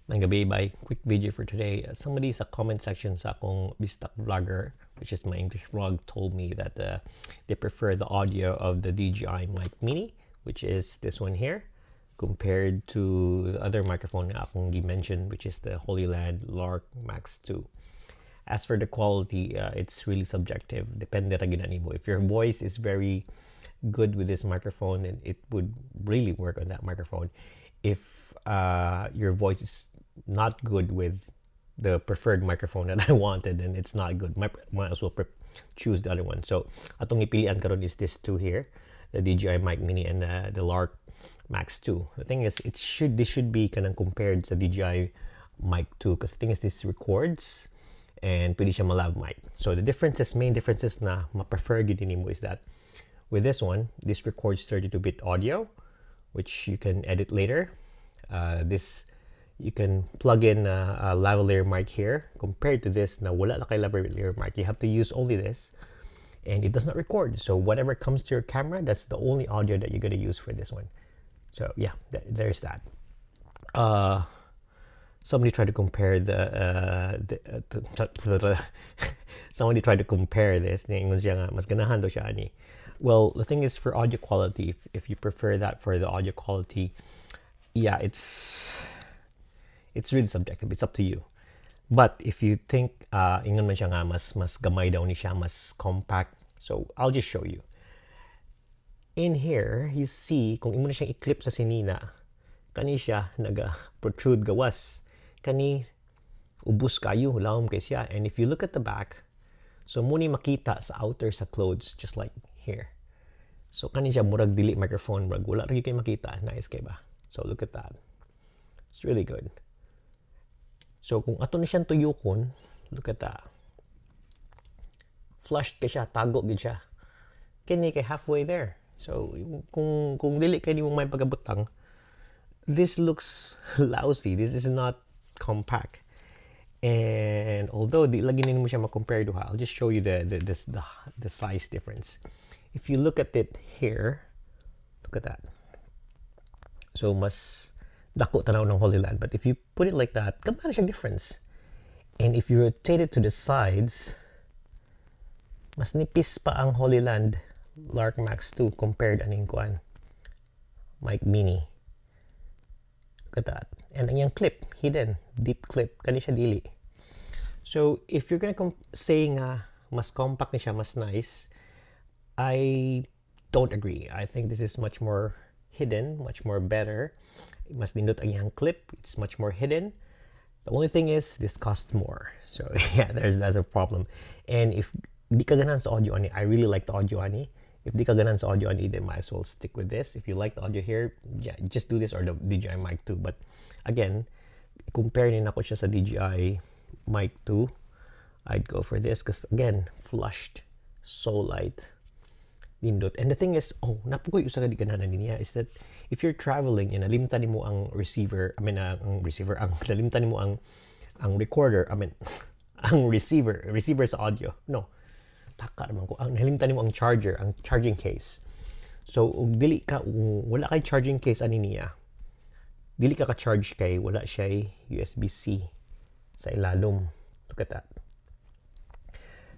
Maayong gabii, bye. Quick video for today. Somebody sa comment section sa akong Bisdak vlogger, which is my English vlog, told me that they prefer the audio of the DJI Mic Mini, which is this one here, compared to the other microphone na akong gi-mention, which is the Hollyland Lark Max 2. As for the quality, it's really subjective. Depende ra gyud na nimo. If your voice is very good with this microphone, then it would really work on that microphone. If your voice is not good with the preferred microphone that I wanted, then it's not good. Might as well choose the other one. So, atong ipilian karon is this two here, the DJI Mic Mini and the Lark Max 2. The thing is, it should this should be kanang compared sa DJI Mic 2 because the thing is, this records and pwede siya ma-lav mic. So the differences, main differences na ma-prefer gyud nimo is that with this one, this records 32-bit audio, which you can edit later. This you can plug in a lavalier mic here. Compared to this na wala na kay lavalier mic, you have to use only this and it does not record. So whatever comes to your camera, that's the only audio that you're going to use for this one. So yeah, there's that. Somebody tried to compare the somebody tried to compare this. Niingon siya nga mas ganahan daw siya ani. Well, the thing is, for audio quality, if you prefer that for the audio quality, yeah, it's really subjective. It's up to you. But if you think ingon man siya nga mas gamay daw ni siya, mas compact. So I'll just show you. In here, you see kung imo na siyang i-clip sa sinina, kani siya naga protrude gawas. Kani ubos kayo, lawom kay siya. And if you look at the back, so mao ni makita sa outer sa clothes, just like here. So kani siya murag dili microphone, murag wala ra kay makita. Nice kay ba? So look at that. It's really good. So kung ato na siyang tuyukon, look at that. Flushed kay siya, tago gid siya. Kini kay halfway there. So kung dili kay nimo may pagabutang, this looks lousy. This is not compact. And although di lagi nimo siya ma-compare duha, I'll just show you the size difference. If you look at it here, look at that. So mas dako tanaw ng Hollyland. But if you put it like that, gamay na siyang difference. And if you rotate it to the sides, mas nipis pa ang Hollyland Lark Max 2 compared aning kuan Mic Mini. Look at that. And ang iyang clip, hidden, deep clip, kani siya dili. So, if you're gonna say nga mas compact ni siya, mas nice, I don't agree. I think this is much more hidden, much more better. Mas nindot ang iyang clip, it's much more hidden. The only thing is, this costs more. So yeah, there's that's a problem. And if di ka ganahan sa audio ani, I really like the audio ani. If di ka ganahan sa audio ani, then might as well stick with this. If you like the audio here, yeah, just do this or the DJI Mic 2. But again, compare ni nako siya sa DJI Mic 2, I'd go for this because, again, flushed, so light, nindot. And the thing is, oh, naa pa koy usa ka di ganahan niya is that if you're traveling and nalimtan nimo ang receiver, I mean, ang receiver, ang nalimtan nimo ang recorder, I mean, ang receiver, receiver sa audio. No. Taka naman ko. Ang nalimtan nimo ang charger, ang charging case. So, ug dili ka, kung wala kay charging case ani niya, dili ka ka-charge kay wala siya USB-C sa ilalom. Look at that.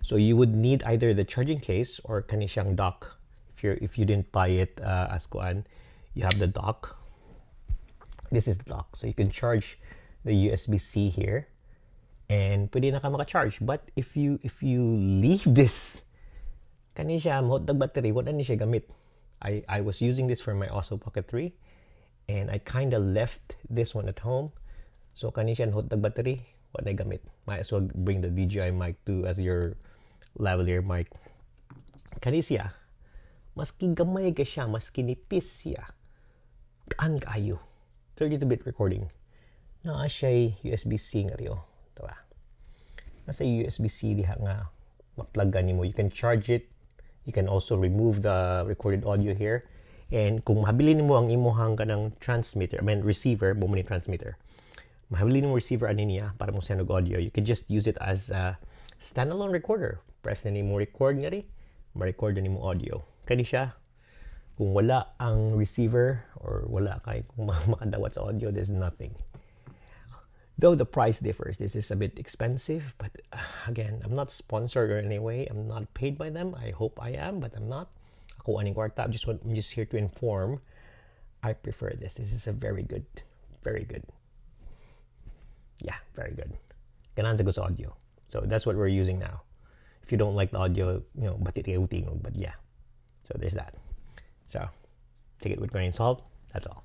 So you would need either the charging case or kani siyang dock. If you didn't buy it as kuan, you have the dock. This is the dock. So you can charge the USB-C here and pwede na ka maka-charge. But if you leave this, kani siya mahutdag battery, wala ni siya gamit. I was using this for my Osmo Pocket 3 and I kind of left this one at home. So kani siya hutdag battery, wala na gamit. Might as well bring the DJI Mic 2 as your lavalier mic. Kani siya, maski gamay ka siya, maski nipis siya, gaan kaayo. 32-bit recording. Naa siya USB-C nga riyo. Diba? Nasa USB-C diha nga ma-plug nimo. You can charge it. You can also remove the recorded audio here. And kung mahabilin nimo ang imuhang kanang transmitter, I mean receiver, mao ni transmitter. Mahabilin nimo receiver ani niya para mo send og audio. You can just use it as a standalone recorder. Press na nimo record nga ri, ma-record na nimo audio. Kani siya, kung wala ang receiver or wala kay kung makadawat sa audio, there's nothing. Though the price differs, this is a bit expensive, but again, I'm not sponsored or any way. I'm not paid by them. I hope I am, but I'm not. Ako aning kwarta. I'm just here to inform. I prefer this. This is a very good, very good. Yeah, very good. Ganahan sa audio. So that's what we're using now. If you don't like the audio, bati tingog, but yeah. So there's that. So take it with grain of salt. That's all.